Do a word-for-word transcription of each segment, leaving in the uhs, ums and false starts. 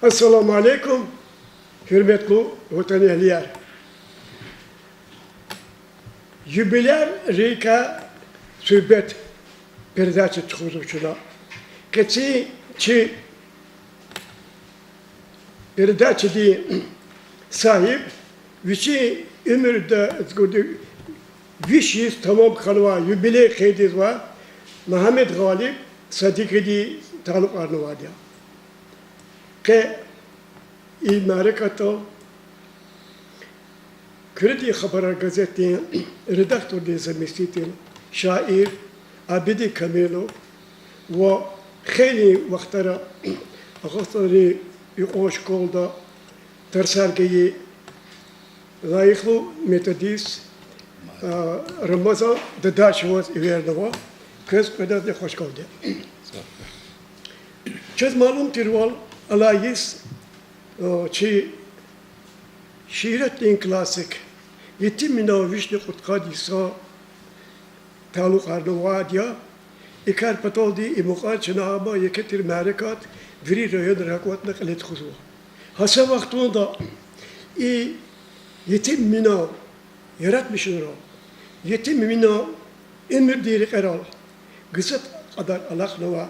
Ассаламу алейкум, гьуьрметлу ватанэгьлияр! Юбиляррикай суьгьбет передача тухузва чна. Къенин чи передачадин сагьиб вичин уьмуьрда згуди виш йис тамам хьанвай, юбилей къейд ийизвай Мегьамед Гъалиб Садикьиди талукьарнавайди я. Къе и мярекатдал Куьредин хабарар газетдин редактордин заместитель, шаир Абидин Камилов ва хейлин вахтара Агъа СтӀалрин юкьван школада тарсар гайи лайихлу методист, а, Рамазан Дадашеваз эвернава. Квез къведазни хвашкалди. Чаз малум тирвал, алай йис, а, чи шииратдин классик, етимвилин вишни кьудкъад йисан талукьарнавайди я. И кар паталди и мукьвара чна ама еке тир мярекат вири районра акъатна кьиле тухузва. Гьа са вахтунда и етимвилин яратмишунрал, етимвилин уьмуьрдин рекьерал гзаф кьадар алахънава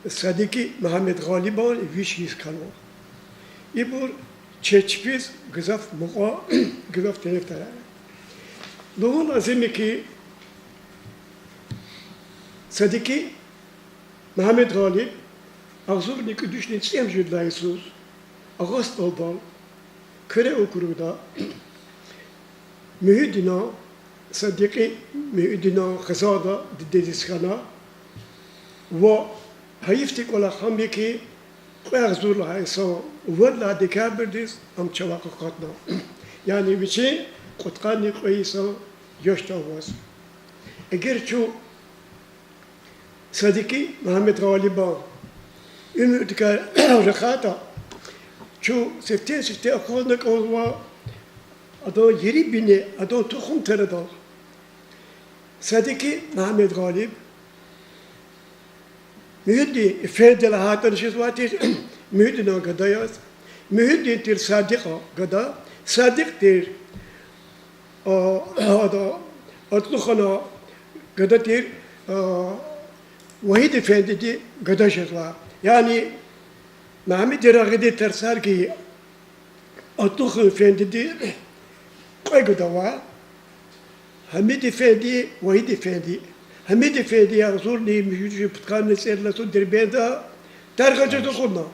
Садикьи Мегьамед Гъалибан виш йис хьанва. Ибур чеб чпиз гзаф мукьва, гзаф терефдар я. Лугьун лазим я хьи, Садикьи Мегьамед Гъалиб агъзурни кӀуьд вишни цӀемуьжуьд лагьай йисуз Агъа СтӀалдал, Куьре округда, Муьгьуьддинан, Садикьи Муьгьуьддинан хизанда дидедиз хьана ва гьайифдин кӀвалах гьам я хьи, кьве агъзур лагьай йисан вад лагьай декабрдиз ам чавай акъатна. Яни вичин кьудкъанни кьве йисан яшда аваз. Эгер чун Садикьи Мегьамед Гъалибан уьмуьрдикай рахайтӀа, чун сифте-сифте акъвазна кӀанзава адан ери-бине, адан тухум-тарадал. Садикьи Мегьамед Гъалиб Муьгьуьддин эфенди лагьайтӀани жезвай тир, Муьгьуьддинан гада яз, Муьгьуьддин тир Садикьан гада, Садикь тир, а, ада, атлухана гада тир, а, Вагьид эфендиди гада жезва. Яни Мегьамед Ярагъидин тарсар гайи атлухан эфендиди кьве гада ава: Гьамид эфенди, Вагьид эфенди. Гьамид эфенди агъзурни муьжуьд вишни пудкъанни цӀерид лагьай йисуз Дербентда тархар жез акъудна.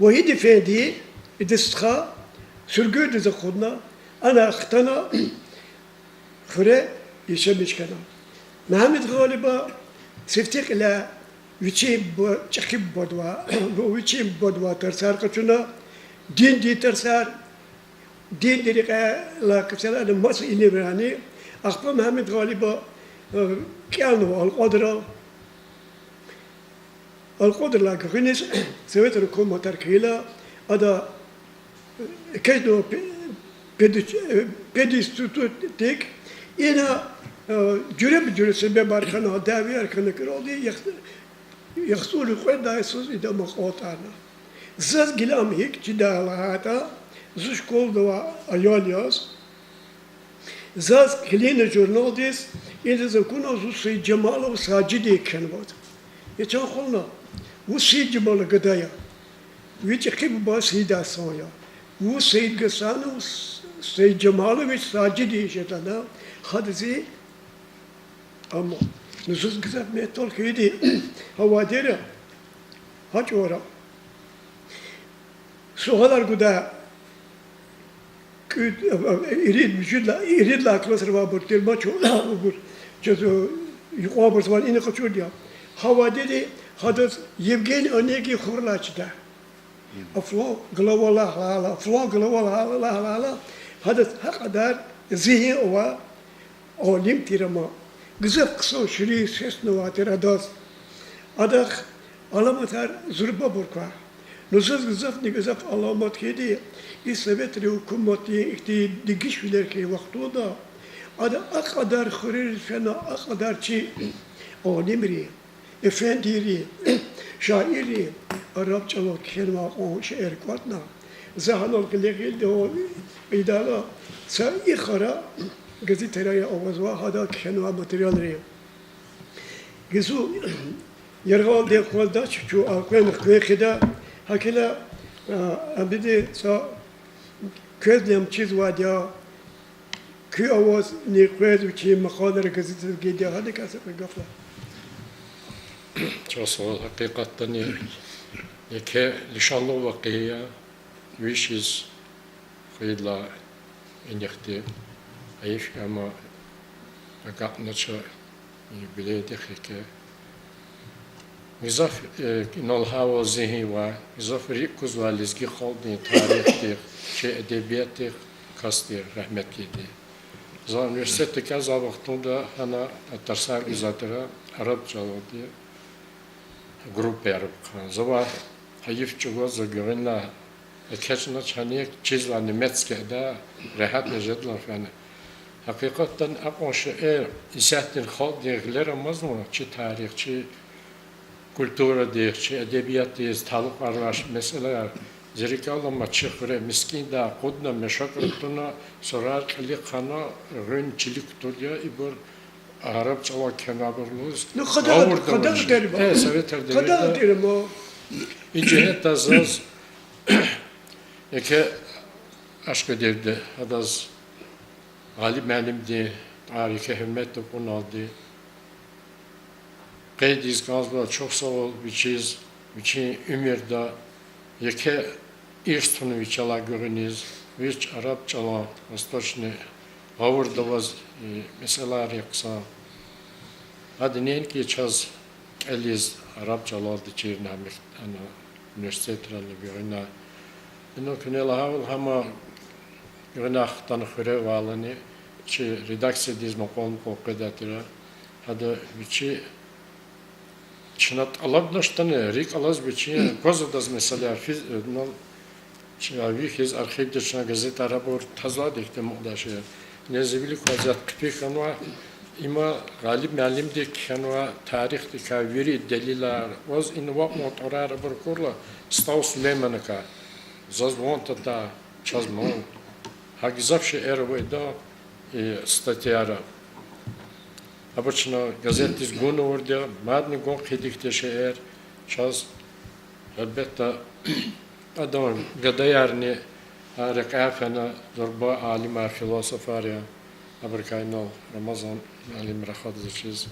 Вагьид эфенди, ида стха, суьргуьндиз акъудна, ана хтана, хуьре яшамиш хьана. Мегьамед Гъалиба сифте кьиляй вичин буба, чӀехи бубадивай, вичин бубадивай тарсар къачуна, диндин тарсар, диндин рекьелай ксарани маса илимрани. Ахпа Мегьамед Гъалиба, э, кӀелнава алкьвадрал. Алкьвадралай гуьгъуьниз советрин гьукуматар хьайила, ада экечӀнава пе-, педи-, э, пединститутдик. Ина, э, жуьреба-жуьре себебар хьана, дявеяр хьана кӀаралди, яхцӀур-, яхцӀурни кьвед лагьай йисуз ида ам акьалтӀарна. Заз гила ам гьикӀ чидай лагьайтӀа, зун школада авай аял яз, заз килигна журналдиз, ида заз акуна зун Сейитжамалов Сажидин кхьенваз. Я чан хвална, вун Сейитжамалан гада я. Ви чӀехи буба Сейидгьасан я. Вун Сейидгьасанов Сейитжамалович Сажидин жедани? Гьада зи Амма, ну, заз гзаф мягьтел хьайиди гьа вадера, гьа чӀавара суалар гудай кӀуьд, ирид, муьжуьд ла-, ирид лагьай классра авайбур тир, ма чун, абур, чаз, юкьван абур завай ина къачурди я. Гьа вадеди гьадаз Евгений Онегин хуралай чида. Флан глава лагьайла, флан глава лагьайла, лагьайла, гьадаз гьа кьадар зигьин авай алим тир ам. Гзаф хъсан ширин сес авай тир адаз. Адахъ аламатар зурбабур ква. Ну, заз гзафни гзаф аламат хьайиди, и советрин гьукуматдин ихьтин дегишвилер хьайи вахтунда ада а кьадар хуьрерив фена, а кьадар чи алимри, эфендийри, шаирри, Араб чӀалал кхьенвай кьван шейэр кӀватӀна, за гьанал гъиле-гъиле ийидайла, са ихара газетра авазва гьада кхьенвай материалри. Гзаф яргъалди акъваздач чун элкъвена хъвен хъийида, гьакӀ хьайила, а, абуру са квез лап чизвайди я, куь авазни къвез вичин макъалайра газетда гайиди я, гьадакай са кьве гаф лагь. Чухсагъул, гьакъикъатдани, еке лишанлу вакъиа я, виш йис хвейидалай инихъди, гьайиф, амма агакьна ча юбилейдихъ еке. Гзаф, э, инал гьавал зигьин ва гзаф рикӀ кузвай лезги халкьдин тарихдихъ, чи эдебиятдихъ касди рагьметлуди. За университетда кӀелзавай вахтунда гьана тарсар гузвай тир, араб чӀалалди группаяр хъсан. Завай гьайиф чӀугваз за гуьгъуьнлай экечӀна, чна чизвай немецкийдай регьятни жедалди фена. Гьакъикъатдани акьван шейэр исятдин халкьдин гъилера амазма, чи тарих, чи культурадихъ, чи эдебиятдиз талукьарнавай месэлаяр. Зи рикӀел алама, чи хуьре мискӀиндай акъудна, мешакьар туна, сурар кьилик хъана, гъуьн чилик кутур я, ибур араб чӀалал кхьенвайбур лугьуз, ну, къадар, гъавурда къадар авач. Тир ма. Э, советар къадар девирда тир ма. И жигьетдай заз еке ашкъи девирда гьадаз Гъалиб муаллимдин тӀвар еке гьуьрметда кьуналди къейд ийиз кӀанзава, чухсагъул вичиз, вичин уьмуьрда еке ирс туна вичелай гуьгъуьниз, вич араб чӀалан восточный гъавурда аваз, э, месэлаяр хъсан. Гьада неинки чаз кӀелиз араб чӀалалди чирна мек-, ана, университетрани гуьгъуьна. Инал куьне лагьайвал, гьама гуьгъуьна хтана хуьре авайлани, чи редакциядиз мукьвал-мукьвал къведай тир. Гьада вичи чна тӀалабнач тани, рикӀ алаз вичин акваз адаз месэлаяр физ, э, нал, чи, а, ви хьиз архивда чна газетар абур тазвайди ихьтин мукьвал шей. Ина зи вилик кваз зат хъипи хьанва, има Гъалиб муаллимди кхьенвай тарихдикай вири делилар, ваз ина вакьун тӀварар абур акурла, СтӀал Сулейманакай, заз ван тата, чаз ман, гьа гзаф шейэр авайда, и статьяра. Абур чна газетдиз гун авурди я, мадни гун хъийиди хьтин шейэр чаз, гьелбетда, адан гадаярни, а, рекьяй фена, зурба алимар, философар я, абурукай инал Рамазан муаллим рахадзавачиз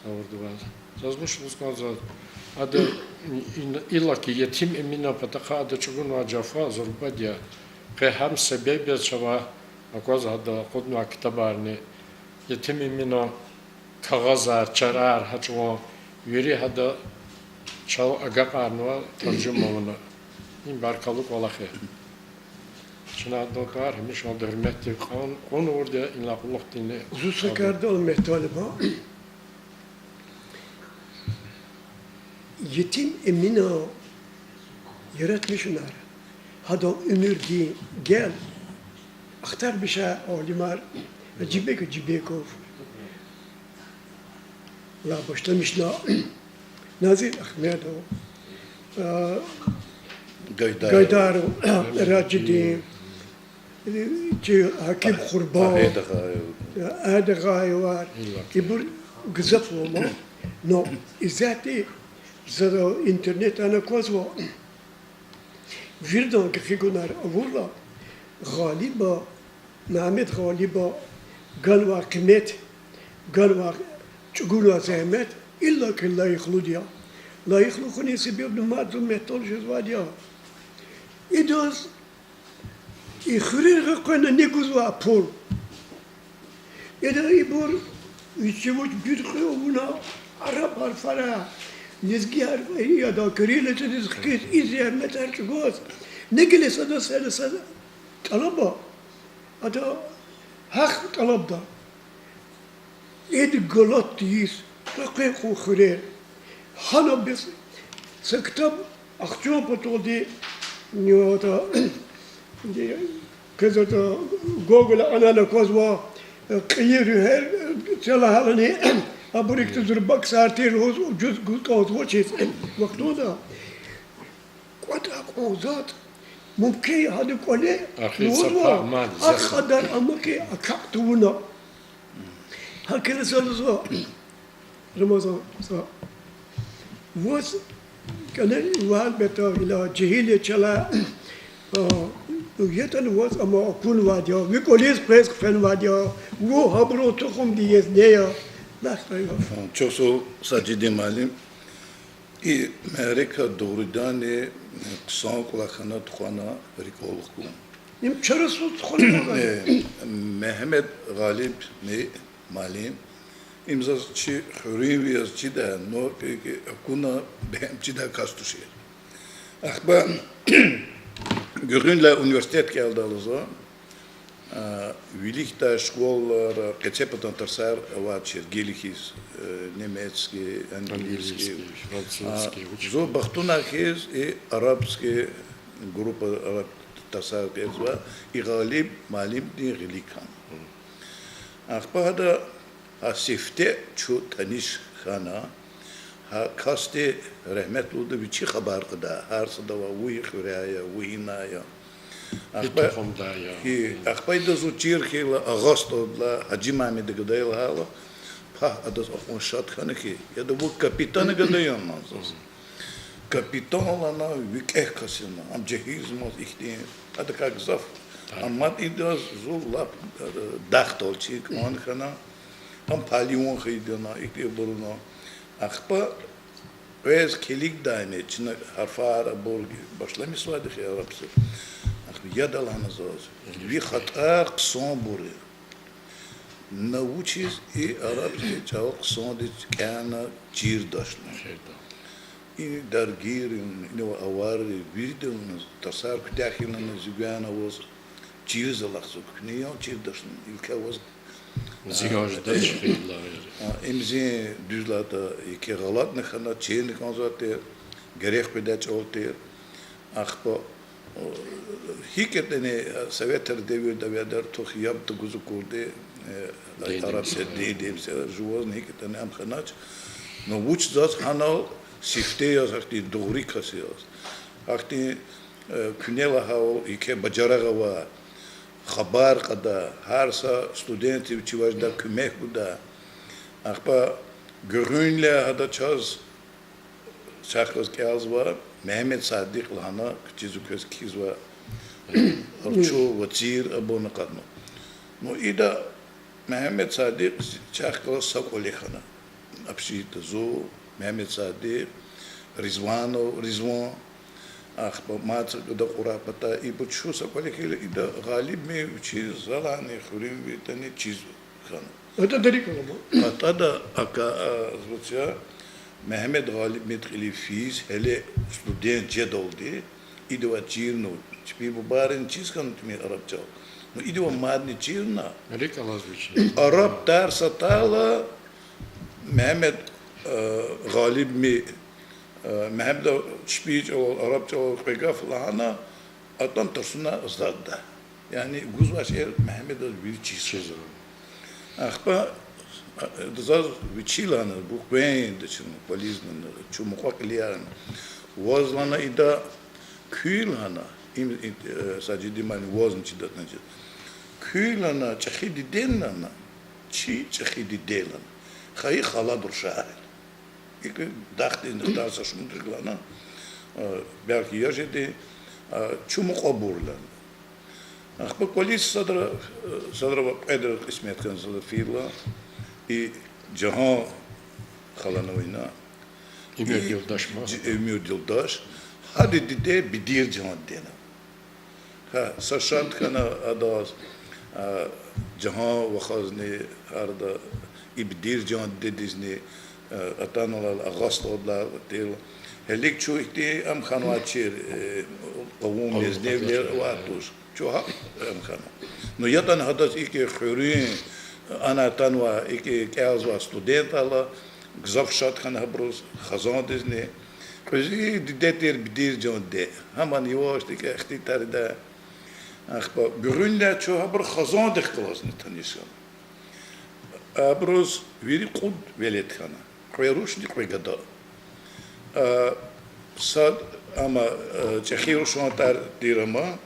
авурди ава. Заз вуч лугьуз кӀанзава, ада, ин-, иллаки Етим Эминан патахъай ада чӀугунвай жафа зурбади я. Къе гьам себеб яз чавай акваз гьада акъуднавай ктабарни, Етим Эминан кагъазар, чарар, гьа чӀаван вири гьада чал агакьарнава, таржума авуна. Им баркаллу кӀвалах я. Чна адан тӀвар гьамишанда гьуьрметдив кьун, кьун авурди я, инлай кьулухъдини. Зун са кардал мягьтел ава. Етим Эминан яратмишунар, гьадан уьмуьрдин гел ахтармишай алимар Гьажибек Гьажибеков, лагь, башламишна Назир Агьмедов, а, Гайдаров, Гайдаров Ражидин, чи Гьаким Къурбан, Агьед Агъаев, Агьед Агъаевар, ибур гзаф ава, но исятда за интернетдай аквазва, виридан гекъигунар авурла, Гъалиба, Мегьамед Гъалиба ганвай къимет, ганвай, чӀугунвай зегьмет иллаки лайихлуди я. Лайихлу хьунин себебни мад зун мягьтел жезвайди я. Идаз и хуьрер гъакъвена ни гузвай пул. Ида ибур вичи вич буьркьуь авуна, араб гьарфара, лезги гьарфари яда, кириллицадиз хкиз, и зегьметар чӀугваз, ни гила сада сада сада тӀалаба, ада гьахъ тӀалабда. Ида галат тийиз, къекъвен кьван хуьрер. Гьана бес са ктаб ахчун паталди, низ ада, квез ада Гоголь анана аквазва, кьейи руьгьер, це лагьайлани, абур ихьтин зурба ксар тир лугьуз, жуз гуз кӀанзавачиз вахтунда. кӀватӀ акьван затӀ, мумкин я гьадан кӀвале лугьузва, а кьадар амукьи акахь тавуна. Гьа килиса лугьузва, Рамазан, са, ваз кӀане ван бетар гила, жегьил я чалай, а, ятӀани ваз амма акунвайди я, ви кӀвализ къвез хъфенвайди я, вун гьабурун тухумди яз нея, лахтар я. Чухсагъул, Сажидин муаллим. И мярекат дугъриданни хъсан кӀвалах хьана тухвана рикӀел хкун. Им чара суз тухвана. Э, Мегьамед Гъалиб ми муаллим. Им заз чи хуьруьнви яз чида, но ки, ки акуна бегьем чидай кас тушир. Ахпа гуьгъуьнлай университет кӀелдайла за, а, виликдай школара къецепатан тарсар авачир, гила хьиз, э, немецкий, английский, французский, зун бахтунай хьиз и арабский группа, араб тарсар кӀелзавай, и Гъалиб муаллимдин гъилик хьана. Ахпа гьада гьа сифте чун таниш хьана, гьа касди рагьметлуди вичи хабар кьадай, гьар садавай вун гьи хуьряй я, вун гьинай я. Ахпа, ахпа ида зун чир хьайила, Агъа СтӀалдилай Гьажи Мамеда гада лагьайла, пагь адаз акьван шад хьана хьи, яда, вун капитан гада яни заз. Капитан лагьана, викӀегь кас яна, ам жегьилзамаз ихьтин, адакай гзаф. Ам мад идаз зун лап, э, дахдал чи кӀан хьана, ам пагьливан хьайиди яна, ихьтинбур яна. Ахпа квез килигдайни, чна гьарфар абур башламишзавайди хьи арабци. Ахпа яда лагьана заз, ви хатӀар хъсанбур я. На вучиз и арабский чӀал хъсандиз кӀелна чирдачни? И даргийри, инавай аварри, виридални тарсар куьтягь хьайила зи гуьгъуьна ваз чирзалахза, куьне ян чирдачни, илкьвай ваз зиян жедач хьайила. А, им зи дуьз лагьайтӀа, еке гъалатӀни хьана, чирна кӀанзавай тир, герек къведай чӀал тир. Ахпа гьикӀ ятӀани, советар девирда авайдар тух яб тагуз акурди, э, араб се, дин, дин се, жувазни гьикӀ ятӀани ам хьанач. Но вуч заз гьанал сифте яз гьахьтин дугъри кас яз, гьахьтин, э, куьне лагьайвал, еке бажарагъ авай, хабар кьадай, гьар са студентдив чи важда куьмек гудай. Ахпа гуьгъуьнлай гьада чаз чахъ галаз кӀелзава, Мегьамед Садикь лагьана, чи зун квез кхьизва, чун вацир абурни акъатна. Ну, ида Мегьамед Садикь чахъ галаз са кӀвале хьана. Общежитиеда зун, Мегьамед Садикь, Ризванов Ризван, ахпа мад са гада акьурай патай, ибур чун са кӀвале хьайила, ида Гъалибми вичи залайни хуьруьнви ятӀани чиз хьана. АтӀада рикӀ алама. АтӀада ака, а, звуча, Мегьамед Гъалибмет кьилив физ, гьеле студент жедалди, идавай чирна, чпин бубайрин чиз хьана тӀимил араб чӀал. Ну, идавай мадни чирна. РикӀ алаз вичи. Араб тарс атайла, Мегьамед, э, Гъалибми, э, Мегьамеда чпин чӀалал, араб чӀалал кьве гаф лагьана, атӀана тарсуна затӀда. Яни гузвай шейэр Мегьамедаз вири чизва. Чизва. Ахпа, а, заз вичи лагьана, бу къвен дачна, кӀвализ лагьана, чун мукьва-кьилияр я. Ваз лагьана ида куьн лагьана, им, им, э, Сажидин муаллим, вазни чида, значит. Куьн лагьана, чӀехи диде лагьана, чи чӀехи диде лагьана, хайи халадин рушар я. ИкӀ дахдин ихтияр са шумудра лагьана, э, белки я жеди, э, чун мукьвабур я лагьана. Ахпа кӀвализ садра, э, садра ва кьведра кьисмет хьана садра фейила, и Жагьан халани авайна. Уьмуьрдилдаш ма? Уьмуьрдилдаш. Гьадан диде Бедиржан диде я. Гьа, са шад хьана адаз, а, Жагьан вахазни, арада и Бедиржан дидедизни, а, атанвал Агъа СтӀалдилай тир. Гьелелиг чун ихьтин ам хьанвачир, э, къавум, межневлер авай туш. Чун гьакӀ ам хьана. Ну, ятӀани гьадаз икӀ хуьруьн, ана атанвай, икӀ кӀелзавай студент ала, гзаф шад хьана гьабуруз, хизандизни. Кьуьзуь диде тир Бедиржан диде. Гьамни яваш-яваш ихтилатар ийида. Ахпа гуьгъуьнлай чун гьабуру хизандихъ галазни таниш хьана. Абуруз вири кьуд велед хьана. Кьве рушни кьве гада. А, Сад, амма, э, чӀехи рушан тӀвар тир амма,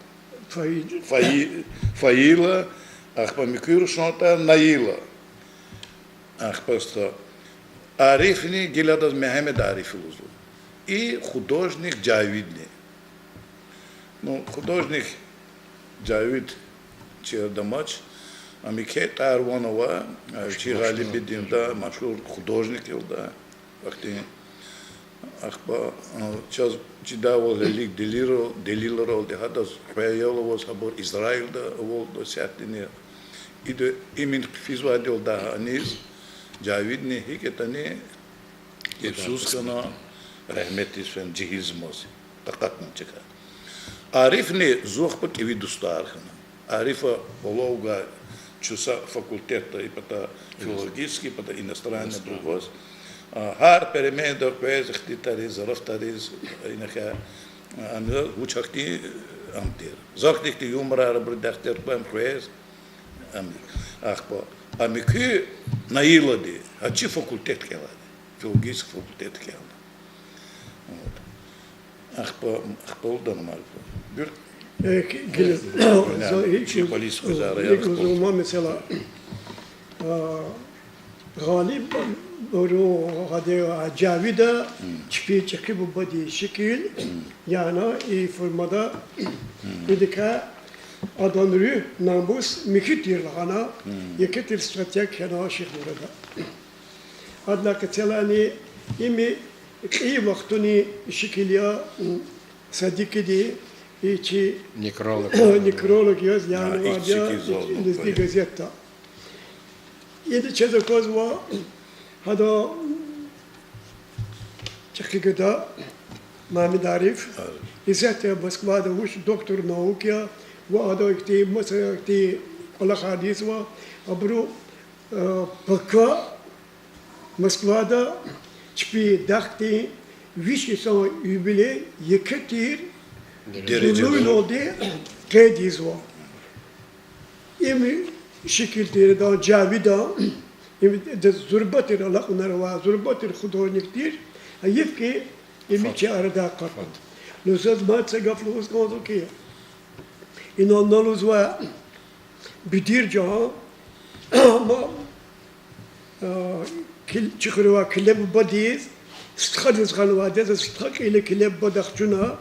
Фаи-, Фаи-, Фаила, ахпа муькуь рушан тӀвар Наила. Ахпа ста Арифни, гила адаз Мегьамед Ариф лугьузва. И художник Жавидни. Ну, художник Жавид чирдамач, ам еке тӀвар-ван ава, э, чи Гъалибидинда машгьур художник ялда. Вахтин ахпа, а, чаз чидайвал гьелелиг делилрал-, делилралди гьадаз хвейил аваз гьабур Израилда авалда сятдини. Ида имин физвайдалди гьаниз Жавидни гьикӀ ятӀани кепсуз хьана, рагьметдиз фена, жегьилзамаз акъатна чка. Арифни зун ахпа кӀеви дустар хьана. Арифа къвалав гвай чуса факультетда, и пата филологический, и пата иностранный лугьуз. А, гьар переменда къвез ихтилатриз, зарафатриз, инихъ, а, ам вуч ахьтин ам тир. Захъ ихьтин юморар, абуру дехтер кван къвез, ам, ахпа, а муькуь Наилади, гьа чи факультет кӀелайди, филологический факультет кӀелна. Вот. Ахпа, ахпа лугьудани, Марфа? Буюр. Э, ки-, гила, э, за-, э, чи политика, э, за-, э, я, за-, ма месела, а, Гъалиб, буру, гьада, а, Жавида, чпи чӀехи бубадин шикил, яна и формада, идакай адан руьгь, намус михьи тир лагьана, еке тир стратегия кхьена шихмур ада. Адалай къецелани, им кьейи вахтунин шикил я, м, Садикиди, и чи некролог, некролог яз, яна, ва я, Лезги газетда. Ида чаз аквазва, гьада чӀехи гада Мегьамед Ариф, исятда Москвада вуч, доктор наук я, ва ада ихьтин, маса ихьтин кӀвалахар ийизва, абуру, э, пака Москвада чпи дахдин виш йисан юбилей еке тир зурлуналди къейд ийизва. Им шикил тир адан, Жавидан, им зурба тир алакьунар авай, зурба тир художник тир, гьайиф хьи, им чи арадай акъатна. Ну, заз мад са гаф лугьуз кӀанзава хьи, инал лугьузва Бедиржан, ма А, кил-, чи хуьре авай Киле бубадиз, стхадиз гъанвайди я, за стха кьиле Киле бубада хчуна.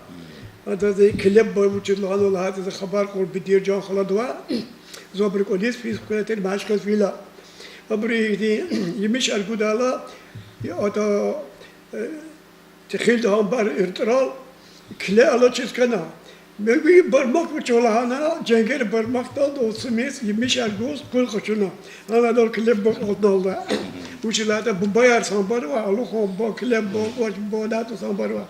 Адаз Киле буба вучиз лагьанва лагьайтӀа, за хабар кьур Бедиржан халадивай. Зун абурун кӀвализ физ хквена тир машказ вила. Абуру ихьтин емишар гудайла, ада, э, техилда гьамбар иртӀрал, Киле алачиз хьана. Мегьи бармак вуч лагьана, женгер бармакдалди усумиз емишар гуз къуьл къачуна. Гьана адал Киле буба кьалтӀналда. Вучиз лагьайтӀа бубаяр санбарва, Алухан буба, Киле буба, Кьвач буба, НатӀу санбарва.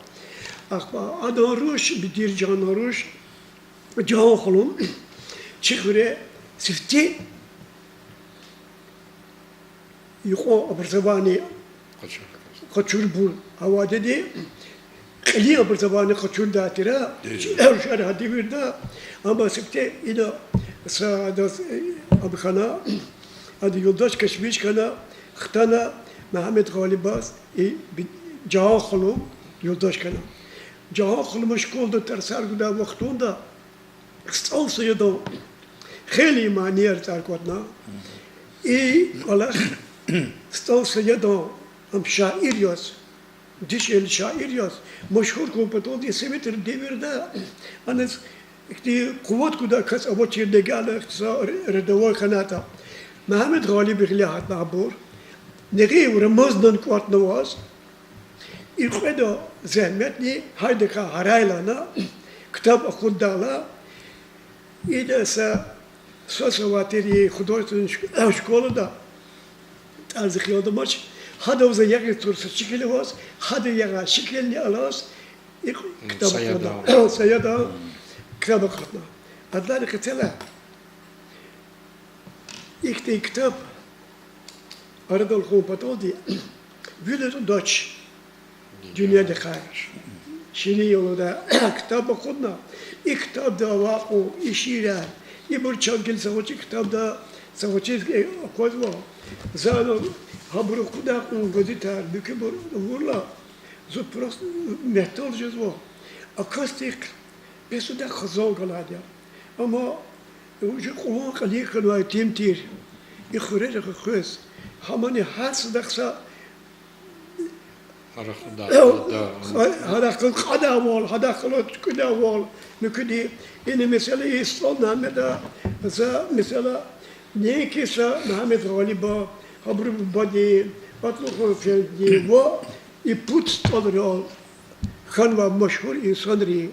Ахпа адан руш, Бедиржанан руш, Жагьан ханум, чи хуьре сифте юкьван образование къачурбур авайди, кьилин образование къачурдай тир, чи рушар гьа девирда, амма сифте ина са адаз, э, ам хьана, ада юлдаш, кешмиш хьана, хтана Мегьамед Гъалибаз, и би-, Жагьан ханум юлдаш хьана. Жагьан ханума школада тарсар гудай вахтунда СтӀал Саядан хейлин манияр цӀар кӀватӀна. И кӀвалах СтӀал Саядан, ам шаир яз, дишегьли шаир яз, машгьур хьун паталди советрин девирда аниз ихьтин къуват гудай кас авачир, нега ана ихтиса рядовой хьанатӀа. Мегьамед Гъалиба гъиле гьатна абур. Негъив Рамазанан кӀватӀнаваз, и кьведа зегьметни гьайдакай гьарайла ана, ктаб акъуддайла, ида са, свас авай тир и художественный шк-, школада, тӀвар зи хиялда амач, гьадав за ягъиз тур са шикил аваз, гьада ягъай шикилни алаз, и ктаб акъудна, Саядан ктаб акъудна. Адалай къецелай ихьтин ктаб арадал хьун паталди вил атӀудач дуьньядихъай. Ширин ялавай ктаб акъудна, и ктабда авай кьван и шиирар, ибур чаз гила са гъвечӀи ктабда, са гъвечӀиз аквазва. За гьабур акъудай кьван газетар, муькуьбур авурла, Зун просто мягьтел жезва. А касдихъ бес ада хизан галайди я. Амма уже кьулан кьилин хьанвай итим тир. И хуьрера къекъвез. Гьамани гьар садахъ са Гьарахъда, да. Гьарахъ кьадайвал, гьарахъ кьуьдайвал, муькуьди, ина месела и СтӀал Мегьамеда, за месела, неинки са Мегьамед Гъалиба, гьабурун бубади, Атлухан эфендиди ва и пуд СтӀалрал хьанвай машгьур инсанри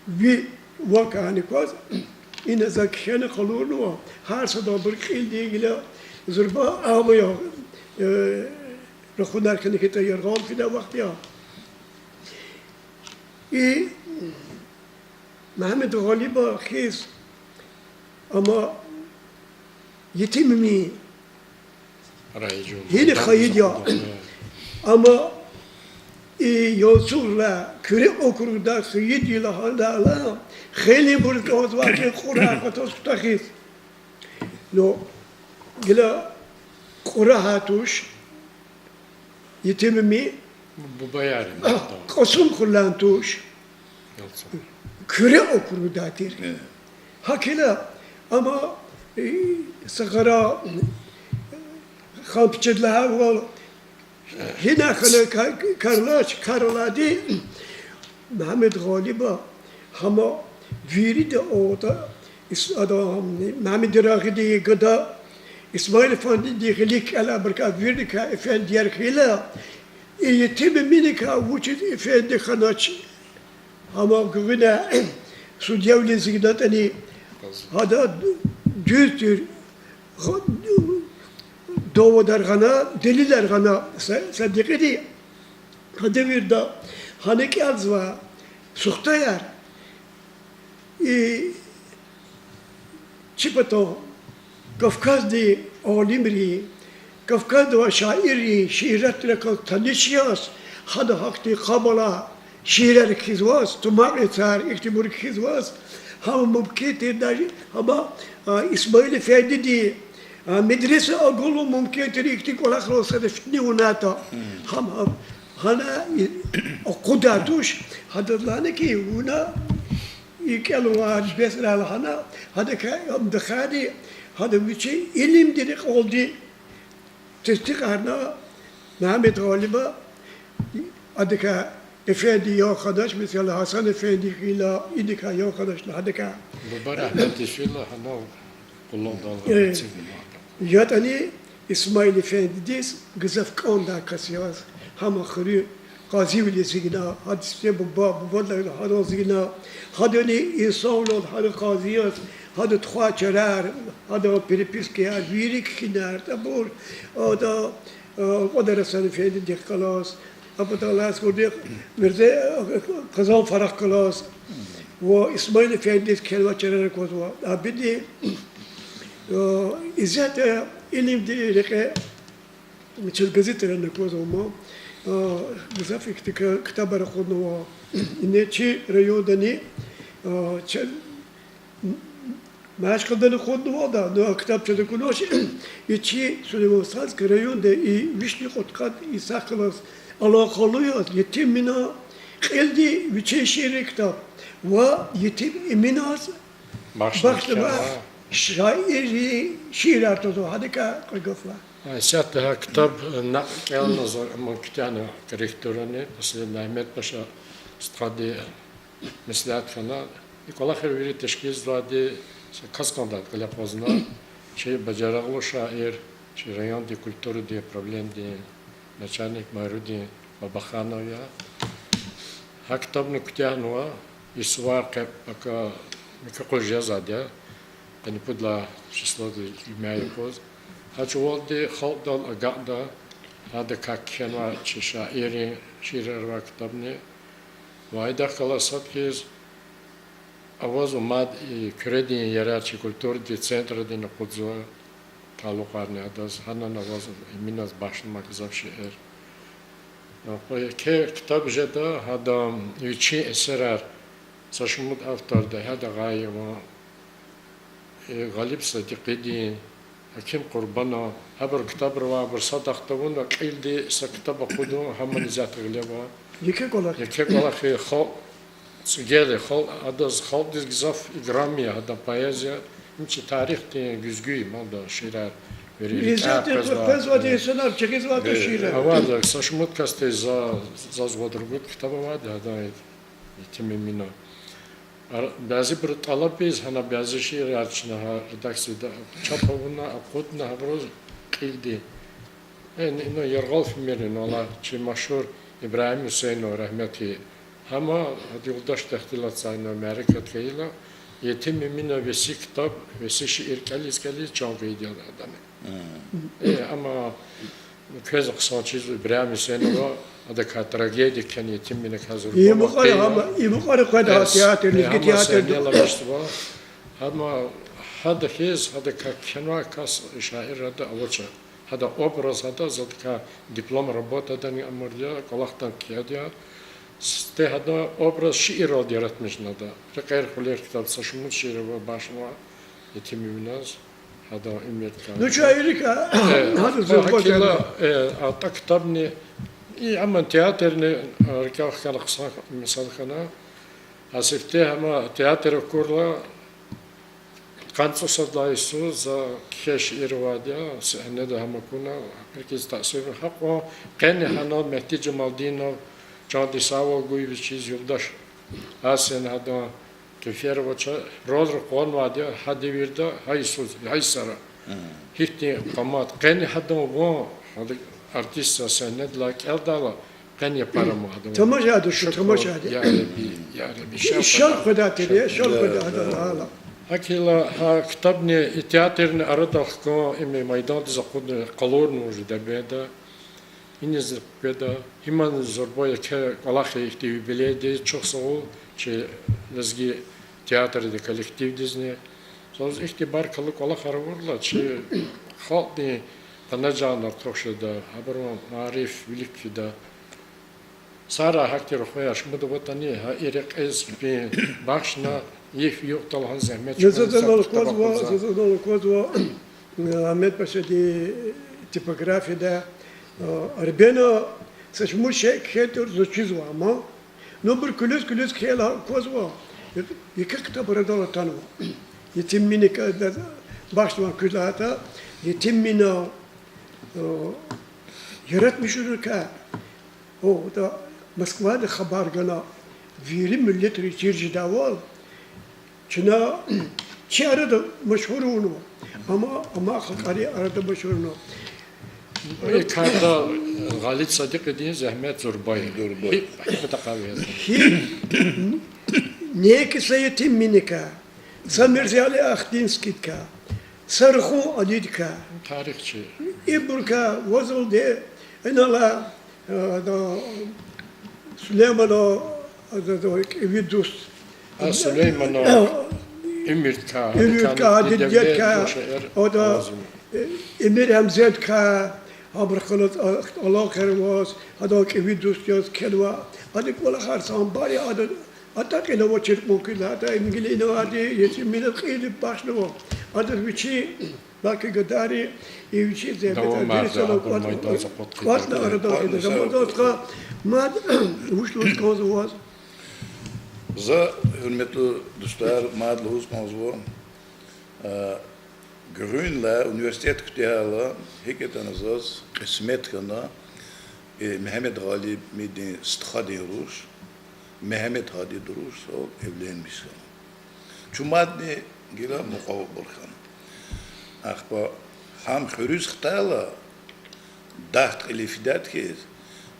ви вак гьаник кваз, ина за кхьена къалурнава, гьар садабур кьилди гила зурба ама я, э, рахунар хьана хьайитӀа яргъал фидай вахт я. И Мегьамед Гъалиба хьиз, амма етимми гьина хайид я. Амма и Ялцугърай Куьре округда хайид я лагьайла, хейлинбур кӀанзавай кьурар патаз кутахиз. Ну, гила Кьурагьай туш, етимми, Кьасумхуьрелай туш, Куьре округдай тир. ГьакӀ хьайила, амма, э, са гъара, э, Ханпичеди лагьайвал, гьина хьана ка-, карлач, карлайди Мегьамед Гъалиба, гьама вирида аватӀа, ис-, ада, Мегьамед Ярагъидин гада, Исмаил эфендидин гъилик кӀелайбурукай виридакай эфендияр хьайила, и етимминикай вучиз эфенди хьанач? Гьама гуьгъуьна судьявилиз игнатӀани, гьада дуьз тир, гъ-, доводар гъана, делилар гъана са-, са декьиди. Гьада вирида гьана кӀелзавай сухтаяр, и чи патан Кавказдин алимрин, Кавказда авай шаиррин шииратрикай таниш яз, гьадан гьахьтин къаб алай шиирар кхьизваз, тумакьицар, ихьтинбур кхьизваз, гьам мумкин тир даже, амма, а, Исмаил эфендидин, а, медреса агалун мумкин тир, ихьтин кӀвалахрал сада фитне авунайтӀа. Гьам, гьам, гьана и акъудай туш, гьадаз лагьана хьи, вуна и кӀелун ваъ, бес лагьана, гьадакай ам тахьайди, гьада вичин илимдин рекьелди тестикьарна Мегьамед Гъалиба, адакай эфенди ян хьанач, месела, Гьасан эфенди хьайила, идакай ян хьанач лагьана адакай. Буба рагьметдиз фейила, гьанал къуллугъдал, э, эцигна. ЯтӀани Исмаил эфендидиз гзаф кӀандай кас яз, гьам хуьруьн къазивилиз игна, гьадан сифте буба, бубадилай гьарал игна, гьадани инсанвилелди гьана къази яз, гьадан тухвай чарар, гьадан перепискаяр вири кхьинар, абур, ада, а, Кьвадар Гьасан эфендидихъ галаз, а паталай Аскердихъ Мирзе, а, Къазанфарахъ галаз, ва Исмаил эфендидиз кхьенвай чарар аквазва. Абурун, а, исятда илимдин рекье чаз газетрани аквазва ман, а, гзаф ихьтин к-, ктабар акъуднава. Ина чи райондани, а, ч-, Мяшкъалдани акъуднава ада, ну, а ктаб чаз акунвач, и чи Сулейман-Стальский районда и вишни кьудкъад йисахъ галаз алакъалу яз Етим Мина кьилди вичин шииррин ктаб ва Етим Эминаз бахшнава, шаиррин шиирар твазва, гьадакай кьве гаф лагь. Исятда гьа ктаб накьл кӀелна, зун ам куьтягьна корректурани, после Мегьамед-паша стхади меслят хьана, и кӀвалахар вири тешкилзавайди са кас кӀандай кьиле акъвазна, чи бажарагълу шаир, чи райондин культурадин управленидин начальник Майрудин Бабаханов я. Гьа ктабни куьтягьнава, и сувар къе пака муькуь къуз жезвайди я, къанни пуд лагьай числодиз жуьмя юкъуз. Гьа чӀавалди халкьдал агакьда, гьадакай кхьенвай чи шаиррин шиирар авай ктабни. Ва идахъ галаз сад хьиз авазва мад и Куьредин ярар чи культурадин центрадин акъудзава, талукьарни адаз, гьанани авазва Эминаз бахшнамай гзаф шиир. Еке ктаб жеда, гьада вичин эсерар, са шумуд авторди, гьада гъайи ва, э, Гъалиб Садикъидин, Гьаким Къурбана, гьабур ктабра авайбур сад ахтавуна, кьилди са ктаб акъудун гьамани исятда гъилева. Еке кӀвалах. Еке кӀвалах я халкь, цӀигел я халкь, адаз халкьдиз гзаф играм я, гьадан поэзия, им чи тарихдин гуьзгуь я, мада шиирар вири рикӀяй къвезвай. Къвезвайди инсанар чигизвайди шиирар. Авайди са шумуд касди за, заз вад-ругуд ктаб авайди гьадан, Етим Эмина. Ар-, бязибуру тӀалабиз, гьана бязи шиирар чна гьа редакцияда чап авуна, акъудна гьабуруз кьилди. Э, ин-, ина яргъал фимир я, ина ала чи машгьур Ибрагьим Гьуьсейнов, рагьметлу. Гьама ада юлдаш тахтилатзавай, ина мярекат хьайила, Етим Эмина веси ктаб, веси шиир кӀелиз-кӀелиз чан гайиди я адани. Э, амма квез хъсан чизва, Ибрагьим Гьуьсейнова, адакай трагедия кхьена Етим Эминакай зурба. И мукьвара гьама, и мукьвара къведа театр, лезги театр. Гьама гьада хьиз, гьадакай кхьенвай кас шаирралди авач. Гьадан образ, гьада, за адакай диплом работадани амурди я, кӀвалахда кхьейди я. Сифте гьадан образ шиирралди яратмишна ада. Рекьер-хъуьлер ктаб, са шумуд шиир ава бахшнава Етим Эминаз. Гьадан уьмуьрдикай. Ну, шаиррикай, э, гьада зурба гьакӀ хьайила, э, атӀа ктабни, и, амма театрни, э, рикӀел хкана хъсан мисал хьана. А сифте гьама театр акурла, къанни цӀусад лагьай йисуз за кхьей шиир авайди я, сегьнеда гьам акуна, гьакӀ рикӀиз таъсир гьакьван, къени гьанал Мегьди Жамалдинов, чандин сагъвал гуй вичиз, юлдаш Асен гьадан, Къиферова ча, ролра къугъванвайди я гьа девирда, гьа йисуз, гьа йисара. Гьихьтин къамат, къени гьадан ван, гьада артистза сегьнедилай кӀелдайла, къени япара ма гьадан ван. Тамашайди, шукур, тамашайди. Я Ребби, я Ребби, шел къведай тир я, шел къведай гьадан ван. ГьакӀ хьайила гьа ктабни, и театрни арадал хкун, им майдандиз акъудна къалурна уже Дербентда. Иниз къведа, гьамани зурба еке кӀвалах я ихьтин юбилейдиз, чухсагъул чи лезги театрдин коллективдизни. Заз ихьтин баркаллу кӀвалахар авурла, чи халкьдин къанажагъни артух жеда, абурун мариф вилик фида. Сагърай гьахьтин рухваяр, шумуд аватӀани, гьа и рекьиз чпин бахшна, йиф-югъ талгьана зегьмет чӀугуна, са ктаб акъудзава. Заз анал аквазва, заз анал аквазва, Агьмедпашадин типографияда, а, Арбена са шумуд шей кхьей тур заз чизва, амма, ну, абур куьлуьз-куьлуьз кхьейла аквазва, еке ктаб арадал атанва. Етим Эминакай, а, бахшнавай куьз лагьайтӀа, Етим Эмина, а, яратмишунрикай, о, да, Москвада хабар гана, вири миллетрин чир жедайвал, чна чи арада машгьур авунва, амма амай халкьарин арада машгьур авунва. И карда Гъалиб Садикьидин зегьмет зурба я. Зурба. Гьи, гьи патахъай я? Гьи, неки са Етим Эминакай, са Мирзали Ахдинскийдикай, са Рахун Алидикай. Тарихчи. Ибурукай вазалди, инал, э, да, Сулейманан, э, да, да, кӀеви дуст. А, Сулейманан уьмуьрдикай, уьмуьрдикай, гьадакай дидедикай, дидедикай, о, да, э, Эмир Гьамзедикай, абурухъ галаз, а, алакъаяр аваз, гьадан кӀеви дуст яз кхьенва. Адан кӀвалахар са амбарда, ада, атӀа кьил авачир кьван куьлай, ада им гила инавайди, Етим Эминаз кьилди бахшнава. Адаз вичи, балки гадайри, и вичи зегьмет, давамарда, дирисалан кӀватӀна, кӀватӀна арадал гъида. Рамазан стха, мад вуч лугьуз кӀанзава ваз? За, гьуьрметлу дустар, мад лугьуз кӀанзава, а, гуьгъуьнлай университет куьтягьайла, гьикӀ ятӀани заз кьисмет хьана, э, Мегьамед Гъалибмидин стхадин руш, Мегьамед Гьадидин рушдал эвленмиш хьана. Чун мадни гила мукьвабур хьана. Ахпа гьам хуьруьз хтайла, дахт кьилив фидайди хьиз,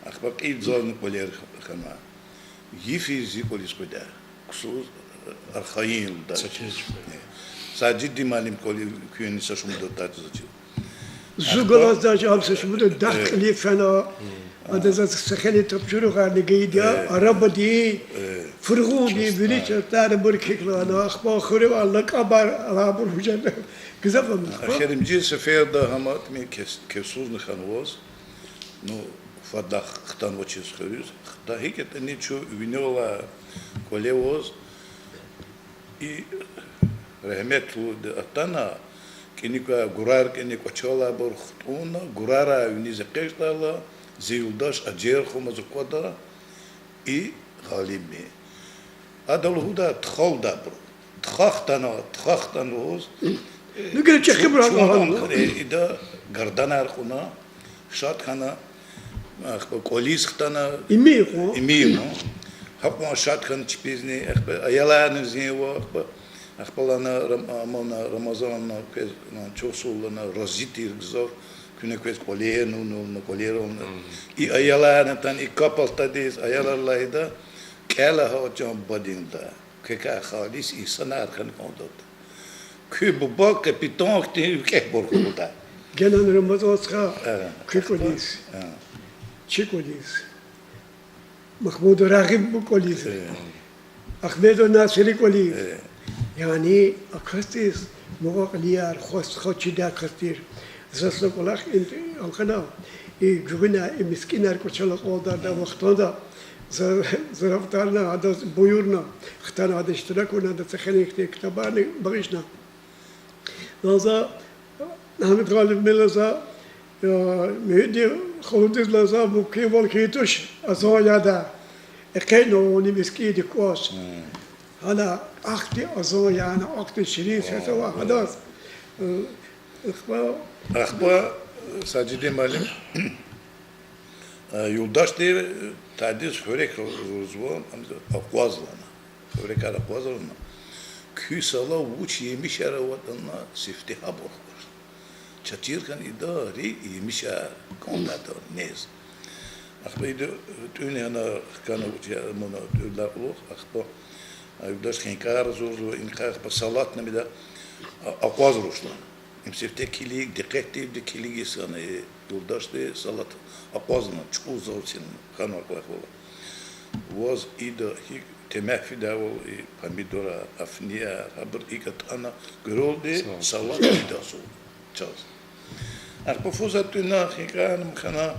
ахпа кьил зазни кӀвалер хьана. Йифиз зи кӀвализ къведай. Ксуз, архайин лугьудай. Сажиддин муаллим кӀвалин куьнни са шумуд аттачиз ачил. Зун галаз даже ам са шумуд дахт кьилив фена. Ада заз са хейлин тапшуругъарни гайиди я, арабадин, фургъундин, вири чартӀарни абур кхьихь лагьана, ахпа хуьруьн лакӀабар, абур уже гзаф ама. Эхиримжи сеферда гьаматӀни кес-, кесузни хьанваз, ну, фадлай хтанвачиз хуьруьз, хта гьикӀ ятӀани чун винелай кӀвале аваз, и рагьметлуди атана, кӀаник квай, гурар кӀаник кӀвачелай абур хтӀунна, гурарай виниз экъечӀдайла, зи юлдаш Ажер Хумаз аквада, и гъалибни. Ада лугьуда тухалда абуру. Туха хтана, туха хтана лугьуз. Ну, геле чӀехибуру чун акьван, хъвана, ида гарданар кьуна, шад хьана, ахпа кӀвализ хтана, ими кьван. Ими кьван. Гьакьван шад хьана чпизни, ахпа аяларни зинва, ахпа, ахпа лагьана Рам-, амана Рамазанна квез, чухсагъул лагьана, рази тир гзаф, куьне квез кӀвалер авуна, кӀвалер авуна. И аяларни атана, и капалтадиз, аялар лагьайда, кӀела гьа чан бадинда. Квекай халис инсанар хьана кӀандатӀа. Куь буба капитан хьтин викӀегьбур хьуда. Генани Рамазан стха, куь кӀвализ. Чи кӀвализ. Магьмуда Рагъиб кӀвализ. Агьмеда Насири кӀвализ. Яни а касдиз мукьва-кьили яр, хва-стха чидай кас тир. Заз са кӀвалах им алхана, и гуьгъуьна и мискӀинар кӀвачел акьалдардай вахтунда, за, зарафатарна, адаз буюрна, хтана, ада иштирак авуна, адаз са хенин хьтин ктабарни багъишна. Лагьана за, Агьмед Гъалиб, мила за, я, Муьгьуьддин халудиз лагьана за, мумкинвал хьайи туш, азан яда. ЭкъечӀна вуна мискӀиндик кваз. Гьана ахьтин азан яна, ахьтин ширин сес ава гьадаз. Ахпа, ахпа Сажидин муаллим, э, юлдашди тадиз хуьрек гузва, акъваз лагьана. Хуьрекар акъваз лагьана. Куь сала вуч емишар аватӀани сифте гьабур хьуй. Чаз чир хьана, ида рикӀ емишар кӀандатӀа нез. Ахпа ида тӀуьн яна хкана вуч я, муна тӀуьрдалай кьулухъ, ахпа юлдаш хинкӀар зурзава, инкъай ахпа салатни мида, а-, акъваз руш лагьана. Им сифте килиг, дикъетдивди килигиз хьана, э, юлдашди салат акъваз лагьана, чӀугуз завсин хьанвай кӀвалах вала. Ваз ида гьикӀ темягь фидайвал, и помидорар, афнияр, гьабур икӀ атӀана, гуьрелди салат фидазва чаз. Ахпа фузвай тӀуьна, хинкӀарни хьана,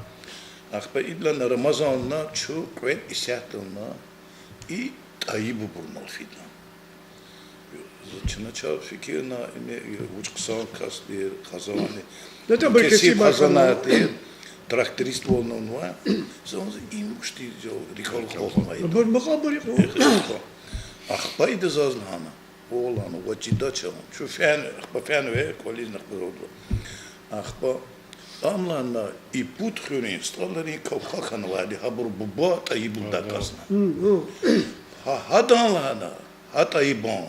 ахпа идалай Рамазанна чун кьвед исятдална и ТӀайиббурал фидайла. Заз чна чав фикирна, им вуч хъсан кас тир, хизанни, кесиб хизан тир, тракторист валнава. Заз им вуч тир, рикӀел хквазмайда. Ахпа ида заз лагьана, о лагьана, ваз чидач, чун фена, ахпа фена кӀвализ, ахпа зурзава. Ахпа ам лагьана, и Пуд хуьруьн стӀалрин кавха хьанвайди, гьабурун буба ТӀайиббурдай кас я. Гьа, гьадан лагьана, гьа ТӀайибан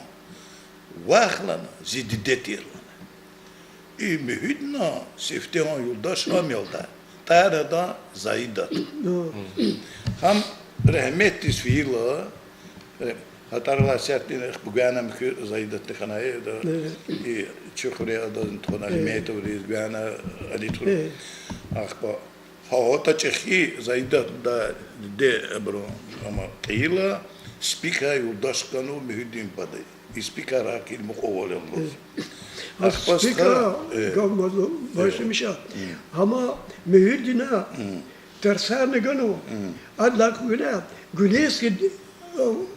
вах лагьана, зи диде тир лагьана. И Муьгьуьддинан сифтегьан юлдаш ам ялда, тӀвар адан Заидат. Гьам рагьметдиз фейила, гьа тӀвар алай сятдин ахпа гвена муькуь Заидатни хьанай, и чи хуьре адазни тухвана, Алиметовриз гвена, Алитур. Ахпа гьа, гьатта чӀехи Заидатдай диде абурун, амма кьейила, Спикай юлдаш хьанва Муьгьуьддин бубади. И Спикай рагькин мукьвал ава лугьуз. Ахпа Спикай гаф мад башламиша. Гьама Муьгьуьддина тарсарни ганва. Адалай кьулухъ Гуьлейский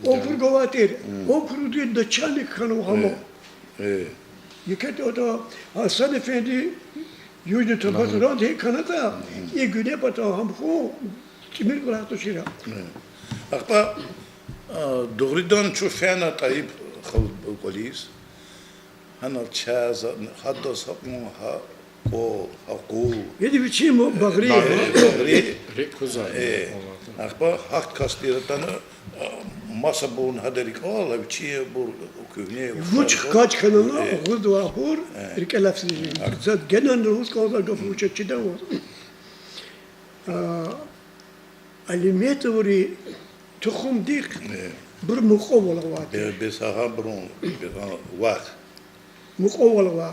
округ авай тир. Округдин начальник хьанва гьама. Еке ада Гьасан-эфенди Южный Табасаранда гьикӀ хьанатӀа, и гуьне патал гьам хьун тӀимил кӀвалах тушир. Ахпа, а, дугъриданни чун фена ТӀайиб халудин кӀвализ. Гьанал чаз, гьадаз гьакьван гьа кӀвал, гьа къул. Яни вичин багъри. Багъри. Ахпа гьахьтин кас тир атана, а, масабурни гьада рикӀел ала, вичибур куьгьне вуч хкаж хьанани агъузвайбур рикӀелай физ. Заз генани лугьуз кӀанзавай гаф вуч я чидани ваз. А, Алиметоврин тухумдихъ бур мукьвал авай тир. Бес гьабурун, бес вах. Мукьвал авай.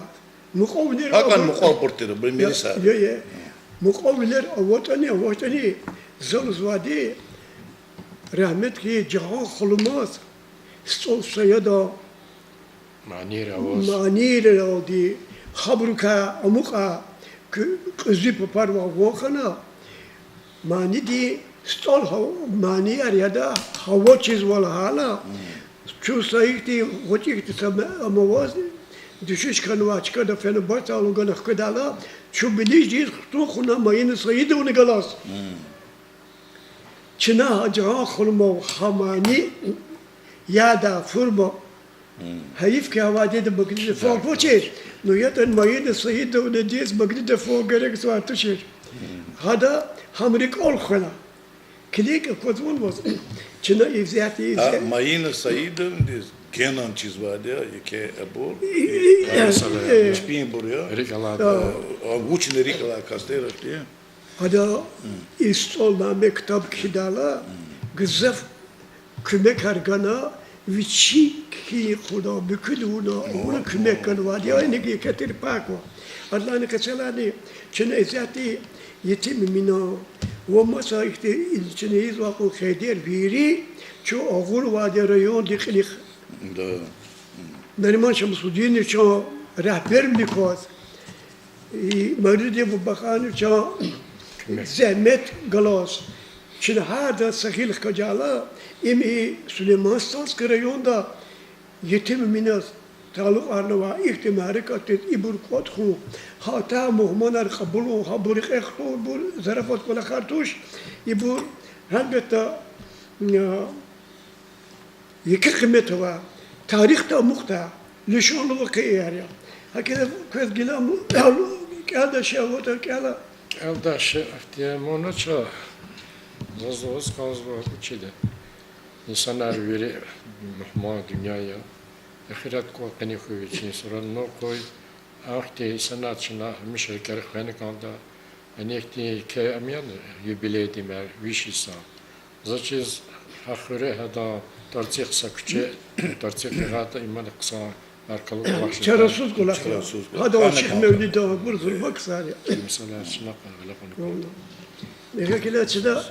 Мукьвал вилер, гьакӀан мукьвалбур тир, бу мириса. Мукьвал вилер аватӀани, авачтӀани, за лугьузвайди, рагьметлу Жагъан халумаз стӀал саяда, манийралди, хабурукай амукьай кьуьзуь папарвал ван хьана, манидин стӀал, манияр яда, гьава чизвай лагьайла, чун са ихьтин гъвечӀи хьтин са ам аваз, Дуьшуьш хьанвай чкада фена бацӀалу гана хкведайла, чун билиждиз хтун хъувуна Майина Саидовна галаз. Чна гьа Жигьан ханумав гьа мани ядай фурма. Гьайиф хьи, авайди Магнитофон авачир. Ну, ятӀани Майина Саидовнадиз магнитофон герек звай тушир. Гьада гьам рикӀел хвена. Килиг, аквазвани ваз? Чна ивзяти А, ивзе- Майина Саидовнадиз генани чизвайди я, яке абур, И, и, и, чпинбур я. РикӀ алай. А, вучни рикӀ алай кас тир, чпин. Гьада и СтӀал Наме ктаб кхьидайла, гзаф куьмекар гана, вичи кхьин кьуна, муькуьд авуна, авуна куьмек ганвайди я, иниг еке тир пай ква. Адалайни къецелайни чна исятда Етим Эминан ва маса ихьтин чна ийизвай кьван Хейдер, вири чун агъурвайди я райондин кьилихъ. Нариман Шамсудиновичан регьбервилик кваз, и Мавлидин Бубахановичан зегьмет галаз, чна гьарда са гъил хкажайла, им и Сулейман-Стальский районда Етим Эминаз талукьарнавай ихьтин мярекатдиз ибур кӀватӀ хьун, гьа атай мугьманар кьабулун, гьабур рекье хтунбур зарафат кӀвалахар туш, ибур, гьелбетда, а, еке къимет авай, тарихда амукьдай лишанлу вакъиаяр я. ГьакӀ хьайила квез гила ам-, кӀелдай шей аватӀа кӀела. КӀелдай шей ахьтин мунач, заз ваз кӀанзава вучида. Инсанар вири мугьман дуьнья я. Эхират кӀвал къени хьуй вичин сурарна къуй. Ахьтин инсанар чна гьамиша рикӀера хвена кӀанда. Гьанихьтин еке ам яни, юбилейдин мер, виш йисан. За чиз, гьа хуьре гьадан тӀварцӀихъ са куьче, тӀварцӀихъ ягъайтӀа, имани хъсан баркалла кӀвалах жеда. Чарасуз кӀвалах я. Гьада Шихмевлидан абур зурба ксар я. Инсанар чна къайгъиле кьуна. Валлагь. Эгер киле чида,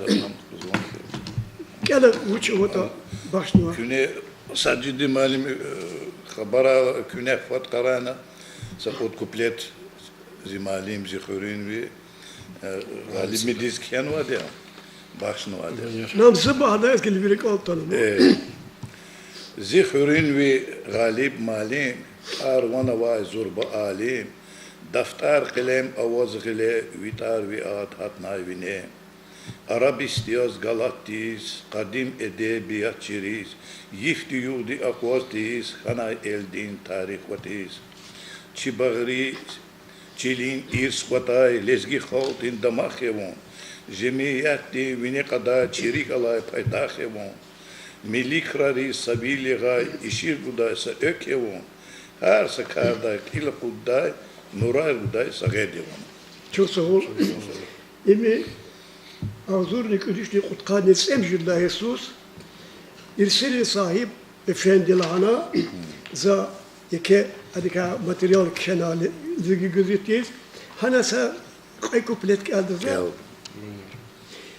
кӀела вуч аватӀа бахшнава. Куьне Сажидин муаллим, э, хабар, куьне фад къарагъна, са кьуд куплет зи муаллим, зи хуьруьнви, э, Гъалибмирдиз кхьенвайди я, бахшнавайди я. Нам зи багьа яз гила вири кӀел тана. Э, зи хуьруьнви Гъалиб муаллим, тӀвар ван авай зурба алим, дафтар, къелем аваз гъиле, ви тӀвар, ви ад гьатнай вине. Арабист яз галатдиз, къадим эдебият чириз, йифди-югъди акъваз тийиз, хьанай элдин тарих кӀватӀиз. Чи багъри чилин ирс кӀватӀай, лезги халкьдин дамах я вун, жемиятдин вине кьадай, чи рикӀ алай пайдах я вун. Милли крариз са вил ягъай, ишигъ гудай са экв я вун, гьар са кардай кьил акъуддай, нурар гудай са гъед я вун. Чухсагъул. Им агъзурни кӀуьд вишни кьудкъанни цӀемуьжуьд лагьай йисуз Ирсерин Сагьиб эфенди лагьана, за еке адакай материал кхьена лезги газетдиз, гьана са кьве куплет кӀелда за.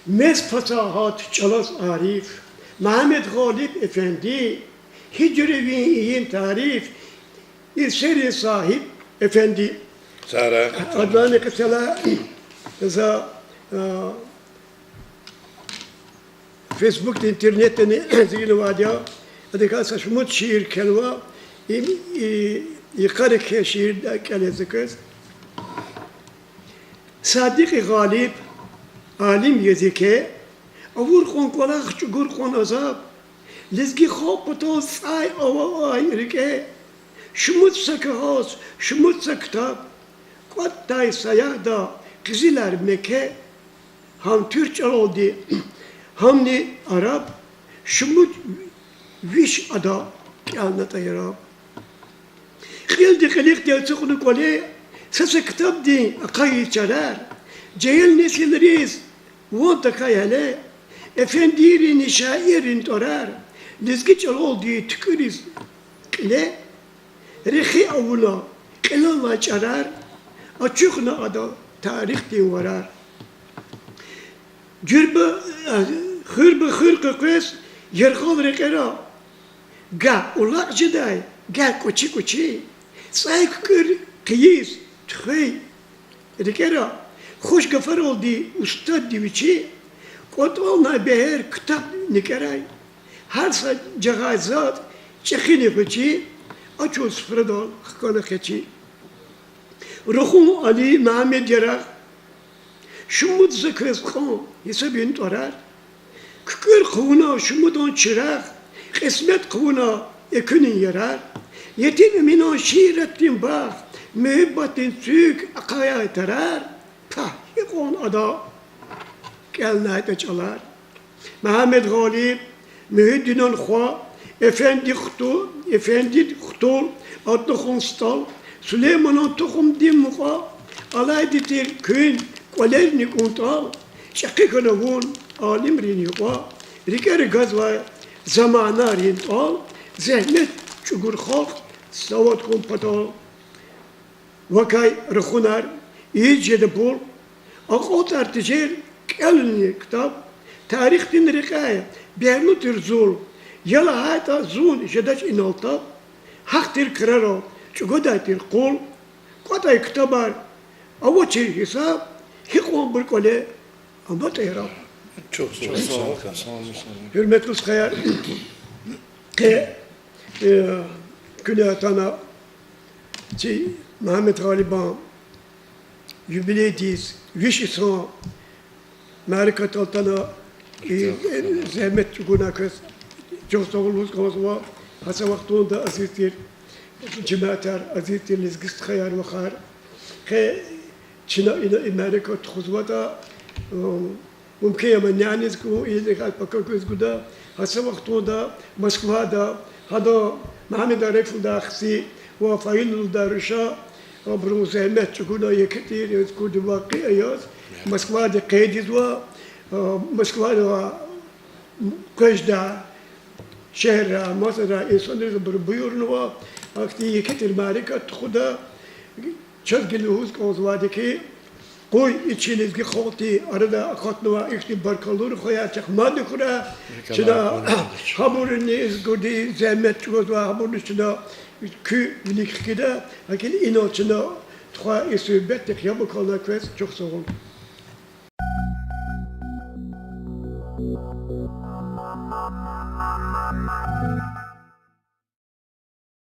Мез пацагьат, чӀалаз ариф, Мегьамед Гъалиб эфенди, гьижривин ийин тариф, Ирсерин Сагьиб эфенди. Адалайни къецелай за, а, Фейсбукда, интернетдани зигнавайди я, адакай са шумуд шиир кхьенва, им, и, йикъара кхьей шиирдай кӀелиз за квез. Садикьи Гъалиб алим яз еке, авур кьван кӀвалах, чӀугур кьван азаб, лезги халкь патал цӀай авай рикӀе, шумуд са кагьаз, шумуд са ктаб, кӀватӀдай саягъда къизилар меке, гьам туьрк чӀалалди, гьамни араб, шумуд виш ада кӀелнатӀа яраб. Кьилди кьилихъди ацукьна кӀвале, са-са ктабдин ахъайиз чарар, жегьил несилриз ван тахьай гьеле, эфендийринни шаиррин тӀварар, лезги чӀалалди туькӀуьриз кьиле, рехи авуна кьилелай чӀарар, ачухна ада тарихдин варар. Жуьреба, хуьреба хуьр къекъвез яргъал рекьера, гагь улакь жедай, гагь кӀвачи-кӀвачи, цӀай куькӀуьр хъийиз тухвей рикӀера, хуш гафаралди устадди вичи, кӀватӀалнай бегьер ктаб никӀерай, гьар са жагъай затӀ чӀехини гъвечӀи, Ачуз суфрадал хкана хечи. Рахун Али, Мегьамед Ярагъ, шумуд за квез кьан гьисабин тӀварар. КуькӀуьр хъувуна шумудан чирагъ, кьисмет хъувуна экуьнин ярар. Етим Эминан шииратдин багъ, муьгьуьббатдин цуьк ахъаяй тарар. Пагь, гьикьван ада кӀелнайтӀа чӀалар. Мегьамед Гъалиб, Муьгьуьддинан хва, Эфенди хту-, Эфенди хтул, Атлухан СтӀал, Сулейманан тухумдин мукьва, алайди тир куьн кӀвалерни кӀунтӀал, чӀехи хьана вун алимрин юкьва, рикӀера гвазвай заманайрин тӀал, зегьмет чӀугур халкь савад хьун патал. Вакай рахунар ийиз жеда пул, акьалтӀар тежер кӀелунин ктаб, тарихдин рекьяй бегьлу тир зул, я лагьайтӀа зун жедач инал таб, гьахъ тир крарал чӀугвадай тир къул, кӀватӀай ктабар авачир гьисаб, гьикьванбур кӀвале аматӀа яраб. Гьуьрметлу стхаяр, къе, э, куьне атана чи Мегьамед Гъалибан юбилейдиз виш йисан мярекатдал атана, и, э, зегьмет чӀугуна квез чухсагъул лугьуз кӀанзава. Гьа са вахтунда, азиз тир жемятар, азиз тир лезги стхаяр, вахар, къе чна ина и мярекат тухузватӀа, э, мумкин я ам няниз кун, идакай пака квез гуда. Гьа са вахтунда Москвада, гьада Мегьамед Арифовадай хци ва Фаиловадай руша, абуру зегьмет чӀугуна, еке тир яз куди вакъиа яз, Москвада къейд ийизва, Москвада къвезвай шегьеррай, масадрай инсанриз абуру буюрнава, ахьтин еке тир мярекат тухуда. Чаз гила лугьуз кӀанзавайди хьи, къуй и чи лезги халкьдин арада акъатнавай ихьтин баркаллу рухваяр чахъ мад хьурай. Чна гьабурни, лезгийрин зегьмет чӀугвазвай гьабурни чна куь вилик хкида, гьакӀни инал чна тухвай и суьгьбетдихъ яб акална квез чухсагъул.